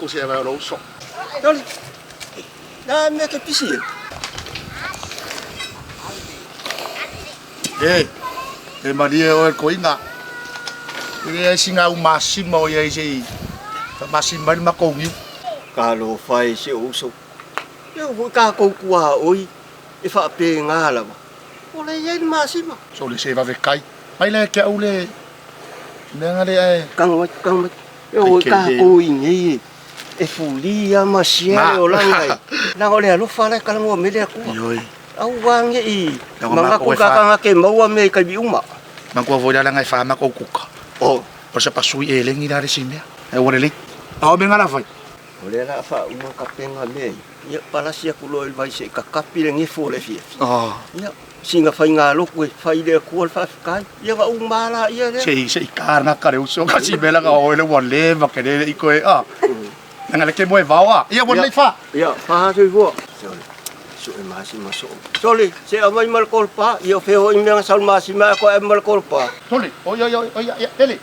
ko se vai o uso. Soli. Na mea ke pisi e. E, e malie oe koinga. E le ai singa u masima o ia i se i. Masima mai le makou niu. Talofa e si ou uso. Ia foi kākou kuaoi e faapena lava. O lea e i ai le masima. Sole se vave kai. Mai lea ke au le mea nga le ae. Kanga mai, kanga mai. E o kākou i nei e. E fulia ma sia le olaga e. Leaga o le alofa la e talanoa mai le Atua. Ioe. Aua ne i manatu kakanga ke maua mea i taimi uma. Manatua foi la leaga e fa matou kuka. Oh. O se pasui elegi la le isi mea. Ae ua lelei. A o mea nga la fai. O lea la a faauma tapena mea ia, ia palasi atu loa i le vai se i kakapi le gefu o le afiafi. Oh. Ia, sina faigalotu e fai i le Atua le faafetai, ia ona uma lava laia lea. Se i se i ka le uso kasi mea leaga o oe le ua leva ke le i koe a. Leaga le ke moe vao a. Ia ua lelei fa. Ia, fa soifua. Sole, sue masima soo. Sole, se aumai ma le tolopa. Ia o fea foi mea na sau le masima ae toe ave ma le tolopa. Sole, oi oi oi oi ia ele.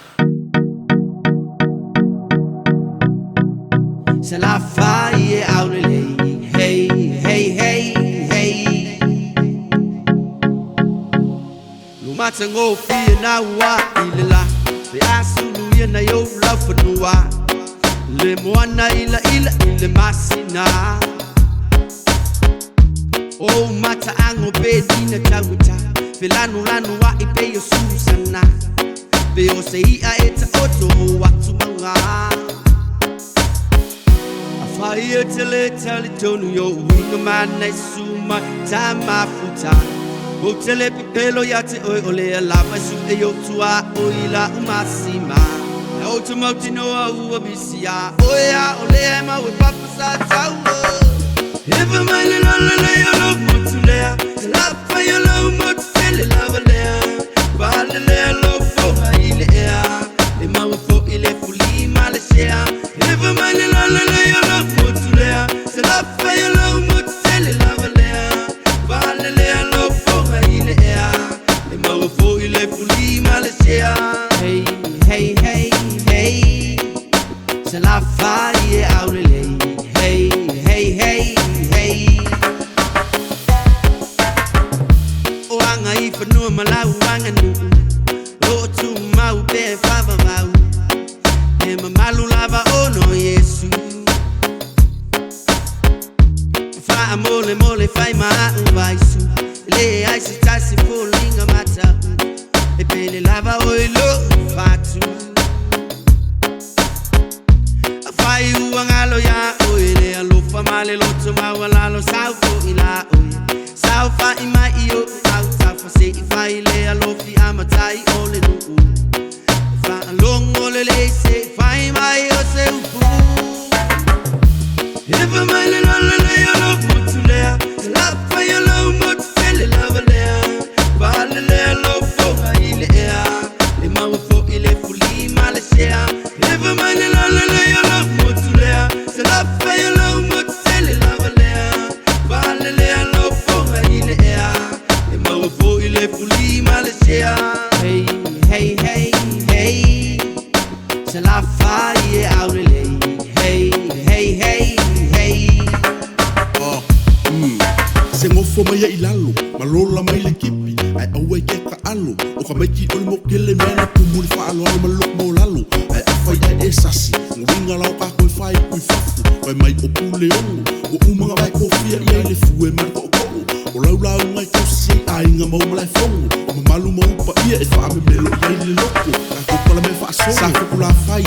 Salafai e aulelei, hey, hey, hey, hey. Lumatagofie na ua i le la, pe a sulu ia nai ou laufanua. Le moana ila ila i le masina. O mataago pe dina tauata, felanulanu ai pei o Susana. Pe o se i'a e taoto o atu mauga. Afai e te le talitonu i o'u uiga ma nai su mai ta mafuta. Ou te le pepelo ia te oe o lea lava e su'e i ou tuaoi la'u masima. Ou te mautinoa ua misi iā oe a o lea e mau e papa sa taua. Ewa mai le lalelei o lou motu lea, Te lafai o lou motu tele lava lea, Palelea lou foga i le ea, E maua foi le fuli ma le sea. Ewa mai le lalelei o lou motu lea, Te lafai o lou motu tele lava lea, Palelea lou foga i le ea, E maua foi le fuli ma le sea. Hey, hey, hey, hey. Salafai e aulelei, hey, hey, hey, hey. O aga i fanua ma lau aganuu, o lo o tumau pea e faavavau, e mamalu lava ona o Iesu. Faamolemole fai ma a'u vaisu, e leai se tasi foliga mata'u, e pele lava oe i lo'u fatu. Afai ua galo iā oe le alofa ma le loto maualalo, sau fo'i la oe, saofa'i mai i o'u autafa, se'i fai le alofi amatai o le nu'u. Faalogo lelei se'i fai mai o se upu. Ewa mai le lalelei o lou motu lea, Te lafai o lou motu tele lava lea, Palelea lou foga i le ea, E maua foi le fuli ma le sea. Ewa mai le lalelei o lou motu lea, Te lafai o lou motu tele lava lea, Palelea lou foga i le ea, E maua foi le fuli ma le sea. Hey, hey, hey, hey. Salafai e aulelei, hey, hey, hey, hey. Ah, mm. Se gofo mai ai i lalo, ma lola mai le kipi, ae aua i ke taʻalo. O ka maiki o le mokele mea na tumu i le faaaloalo ma le loko maualalo. Ae afai ae e sasi, uiga la o kākou e fai aku i fafo, fai mai o pule ono, ua uma ona vae kofia i ai le fue ma le toʻotoʻo. O lau lauga e tausi ai aiga ma ou malaefono, o mamalu ma ou paia e faamemelo i ai le loko. Tatou palamea faasolo, sa fokulafai,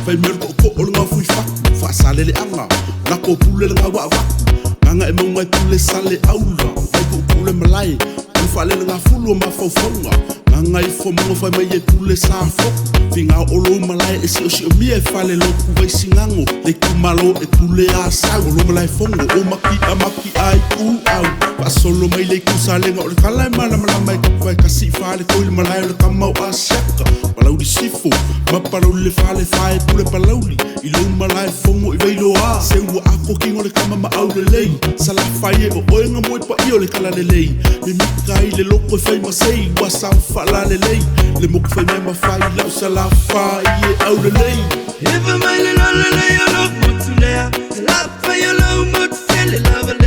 fai mai o le toʻotoʻo o le gaofo i fatu, faasaleleaga, lako pule le gaua avatu, gaga e mauga e pule sale aula, vai puupuu le malae, o le faalelegafulu o mafaufauga, gaga ifo mauga fai mai e pule sa foku, figa o lou malae e siosiomia e fale lotu vaisigago, le itumalo e pule a sau, o lo malaefono o maki'a maki'a i ku au, faasolo mai le itu salega o le tala e malamalama e tapuai kasi i fale toi le malae o le tama o Asiata, Palauli Sifo ma Palauli le fale fae pule Palauli i lou malae fono i Vailoa se ua ako kino le tama ma aulelei Salafai e o oe nga moe paia o le talalelei mimita ai le loko e fai ma sei ua saofai faalalelei le moku faimea ma fai lau salafai e aulelei. Efa mai le lolo le o lo motu lea. La fai o lo motu tele lava.